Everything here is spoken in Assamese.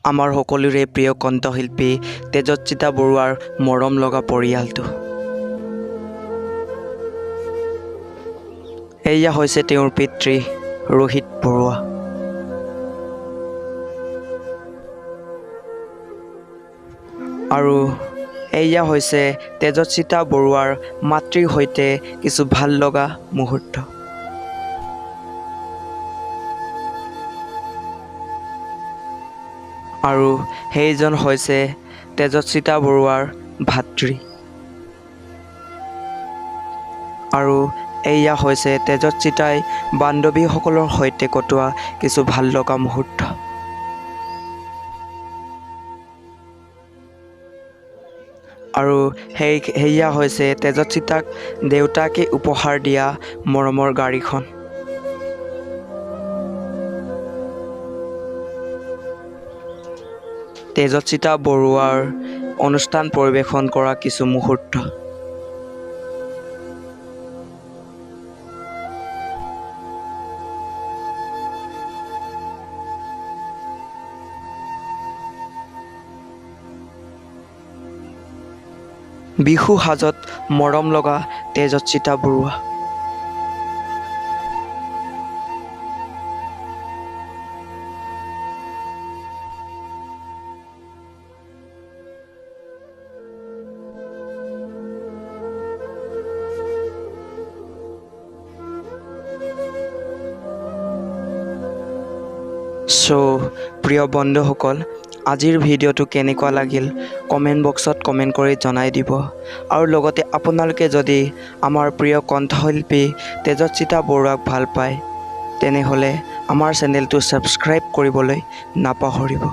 আমাৰ সকলোৰে প্ৰিয় কণ্ঠশিল্পী তেজস্বিতা বৰুৱাৰ মৰম লগা পৰিয়ালটো। এয়া হৈছে তেওঁৰ পিতৃ ৰোহিত বৰুৱা। আৰু এয়া হৈছে তেজস্বিতা বৰুৱাৰ মাতৃৰ সৈতে কিছু ভাল লগা মুহূৰ্ত। আৰু সেইজন হৈছে তেজস্বিতা বৰুৱাৰ ভাতৃ। আৰু এয়া হৈছে তেজস্বিতাই বান্ধৱীসকলৰ সৈতে কটোৱা কিছু ভাল লগা মুহূৰ্ত। আৰু সেয়া হৈছে তেজস্বিতাক দেউতাকে উপহাৰ দিয়া মৰমৰ গাড়ীখন। তেজস্বিতা বৰুৱাৰ অনুষ্ঠান পৰিৱেশন কৰা কিছু মুহূৰ্ত। বিহু সাজত মৰম লগা তেজস্বিতা বৰুৱা। চ' প্ৰিয় বন্ধুসকল, আজিৰ ভিডিঅ'টো কেনেকুৱা লাগিল কমেণ্ট বক্সত কমেণ্ট কৰি জনাই দিব। আৰু লগতে আপোনালোকে যদি আমাৰ প্ৰিয় কণ্ঠশিল্পী তেজস্বিতা বৰুৱাক ভাল পায়, তেনেহ'লে আমাৰ চেনেলটো ছাবস্ক্ৰাইব কৰিবলৈ নাপাহৰিব।